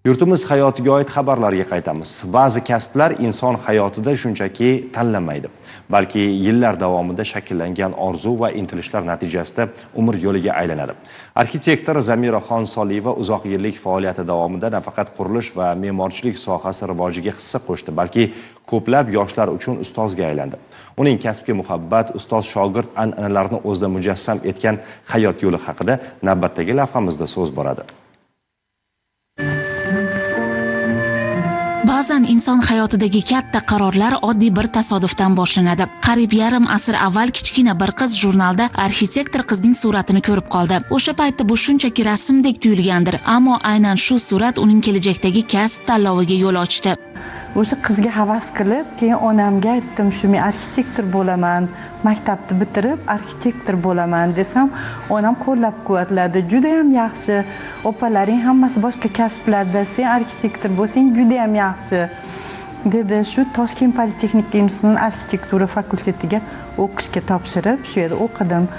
Yurtimiz hayotiga oid xabarlarga qaytamiz. Ba'zi kasblar inson hayotida shunchaki tanlanmaydi, balki yillar davomida shakllangan orzu va intilishlar natijasida umr yo'liga aylanadi. Arxitektor Zamiraxon Soliyeva uzoq yillik faoliyati davomida nafaqat qurilish va me'morchilik sohasi rivojiga hissa qo'shdi, balki ko'plab yoshlar uchun ustozga aylandi. Uning kasbga muhabbat, ustoz-shogird an'analarini o'zida mujassam etgan hayot yo'li haqida navbatdagi lavhamizda so'z boradi. Ba'zan inson hayotidagi katta qarorlar oddiy bir tasodifdan boshlanadi. Qariyb yarim asr avval kichkina bir qiz jurnalda arxitektor qizning suratini ko'rib qoldi. O'sha paytda bu shunchaki rasmdek tuyulgandir, ammo aynan shu surat uning kelajakdagi kasb tanloviga yo'l ochdi. O'sha qizga havas qilib, keyin onamga aytdim, shu men arxitektor bo'laman, maktabni bitirib arxitektor bo'laman desam, onam qo'llab-quvvatladi. Juda ham yaxshi, opalaring hammasi boshqa kasblarda, sen arxitektor bo'lsang juda ham yaxshi dedi. Shu Toshkent Politexnika institutining arxitektura fakultetiga o'qishga topshirib, shu yerda o'qidim.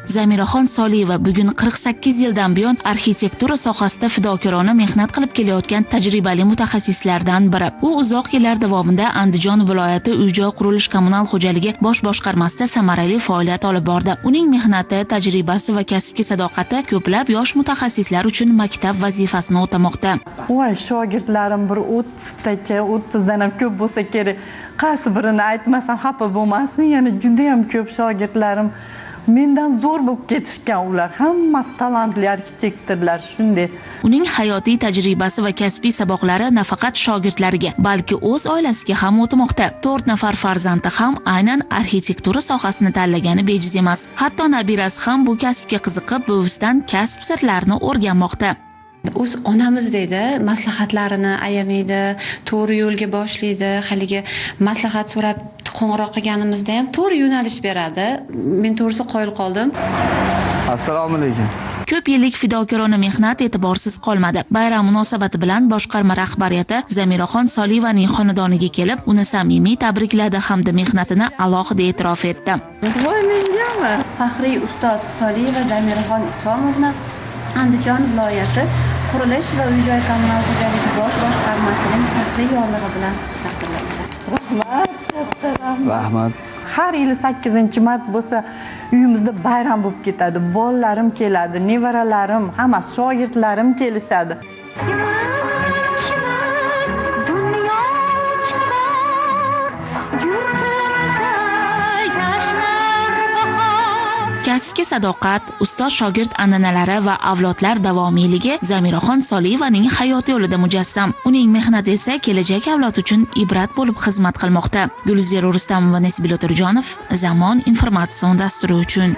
Zamiraxon Soliyeva bugun 48 yildan buyon arxitektura sohasida fidokorona mehnat qilib kelayotgan tajribali mutaxassislardan biri. U uzoq yillar davomida Andijon viloyati uy-joy qurilish kommunal xo'jaligi bosh boshqarmasida samarali faoliyat olib bordi. Uning mehnati, tajribasi va kasbga sadoqati ko'plab yosh mutaxassislar uchun maktab vazifasini o'tamoqda. Voy, shogirdlarim bir 30tacha, 30 dan ham ko'p bo'lsa kerak. Qaysi birini aytmasam xafa bo'lmasin, yana juda ham ko'p shogirdlarim mendan zo'r bo'lib ketishgan ular. Hammasi talantli arxitektorlar shunday. Uning hayotiy tajribasi va kasbiy saboqlari nafaqat shogirdlariga, balki o'z oilasiga ham o'tmoqda. 4 nafar farzandi ham aynan arxitektura sohasini tanlagani bejiz emas. Hatto nabirasi ham bu kasbga qiziqib, buvisidan kasb sirlarini o'rganmoqda. O'z onamiz deydi, maslahatlarini ayamaydi, to'g'ri yo'lga boshlaydi. Haligi maslahat so'rab qo'ng'iroq qilganimizda ham to'g'ri yo'nalish beradi. Men to'g'risi qoyil qoldim. Assalomu alaykum. Ko'p yillik fidokorona mehnat e'tiborsiz qolmadi. Bayram munosabati bilan boshqarma rahbariyati Zamiraxon Soliyevaning xonadoniga kelib, uni samimiy tabrikladi hamda mehnatini alohida e'tirof etdi. Voy, mengami? Faxriy ustoz Soliyeva Zamiraxon Islomovna Andijon viloyati qurilish va uy-joy kommunal xo'jaligi bosh boshqarmasining faxriy yorlig'i bilan taqdirlandi. Rahmat, katta rahmat. Rahmat. Har yili 8-mart bo'lsa uyimizda bayram bo'lib ketadi. Bolalarim keladi, nevaralarim, hammasi shogirdlarim kelishadi. Kasbga sadoqat, ustoz-shogird an'analari va avlodlar davomiyligi Zamiraxon Soliyevaning hayot yo'lida mujassam. Uning mehnati esa kelajak avlod uchun ibrat bo'lib xizmat qilmoqda. Gulzira Rustamova, Nasibilla Turjonov, Zamon informatsion dasturi uchun.